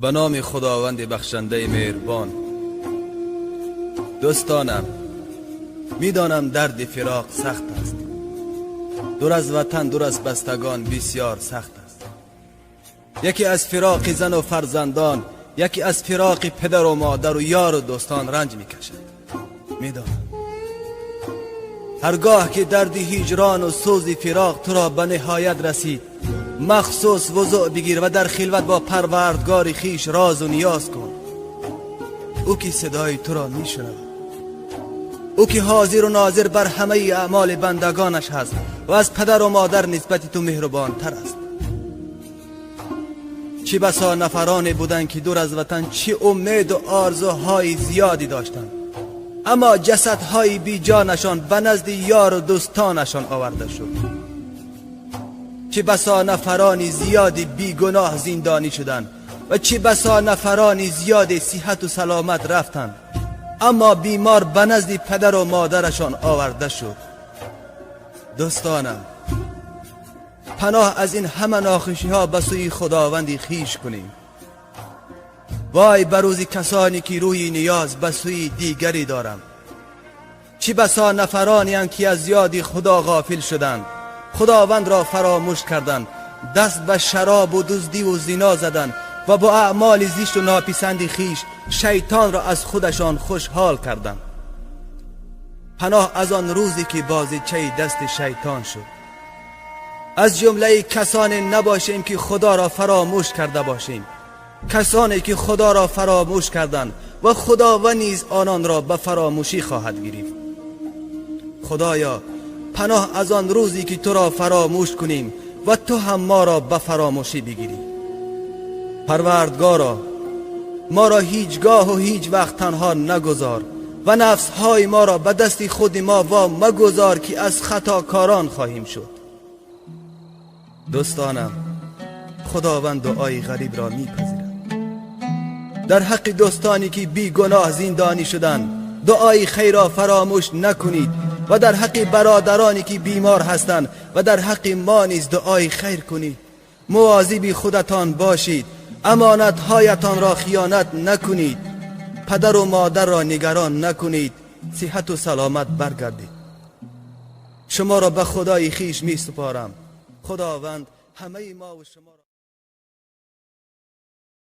Ба номи Худованди бахшандаи меҳрубон. Дӯстонам, медонам дарди фироқ сахт аст. Дур аз ватан, дур аз бастагон бисёр сахт аст. Яке аз фироқи зану фарзандон, яке аз фироқи падару модару ёру дӯстон ранҷ мекашад. Медонам. Ҳаргоҳ ки дарди ҳиҷрону сӯзи фироқ туро ба ниҳоят расид, махсус вузӯ бигир ва дар хилват бо парвардгори хиш розу ниёз кун. Ӯ ки садои туро мешунавад, ӯ ки ҳозиру нозир бар ҳамаи аъмоли бандагонаш ҳаст ва аз падару модар нисбати ту меҳрубонтар аст. Чӣ басо нафароне буданд, ки дур аз ватан чӣ умеду орзуҳои зиёде доштанд, аммо ҷасадҳои беҷонашон ба назди ёру дӯстонашон оварда шуд. Чӣ басо нафарони зиёди бегуноҳ зиндонӣ шуданд ва чӣ басо нафарони зиёди сиҳату саломат рафтанд, аммо бемор ба назди падару модарашон оварда шуд. Дӯстонам, паноҳ аз ин ҳама нохушиҳо ба сӯи худованди хиш кунем. Вой ба рӯзи касоне ки рӯи ниёз ба сӯи дигаре доранд. Чӣ басо нафаронеанд, ки аз ёди худо ғофил шуданд, худовандро фаромӯш карданд, даст ба шаробу дуздиву зино заданд ва бо аъмоли зишту нописанди хиш шайтонро аз худашон хушҳол карданд. Паноҳ аз он рӯзе ки бозичаи дасти шайтон шуд. Аз ҷумлаи касоне набошем, ки худоро фаромӯш карда бошем, касоне ки худоро фаромӯш карданд ва худованд низ ононро ба фаромӯшӣ хоҳад гирифт. Худоё, паноҳ аз он рӯзе ки туро фаромӯш кунем ва ту ҳам моро ба фаромӯшӣ бигирӣ. Парвардгоро, моро ҳеҷ гоҳу ҳеҷ вақт танҳо нагузор ва нафсҳои моро ба дасти худи мо во магузор, ки аз хатокорон хоҳем шуд. Дӯстонам, худованд дуои ғарибро мепазирад. Дар ҳаққи дӯстоне ки бегуноҳ зиндонӣ шуданд, дуои хайрро фаромӯш накунед ва дар ҳаққи бародароне ки бемор ҳастанд ва дар ҳаққи мо низ дуои хайр кунед. Мувозиби худатон бошед, амонатҳоятонро хиёнат накунед, падару модарро нигарон накунед, сиҳату саломат баргардед. Шуморо ба худои хиш месупорам. Худованд ҳамаи мову шуморо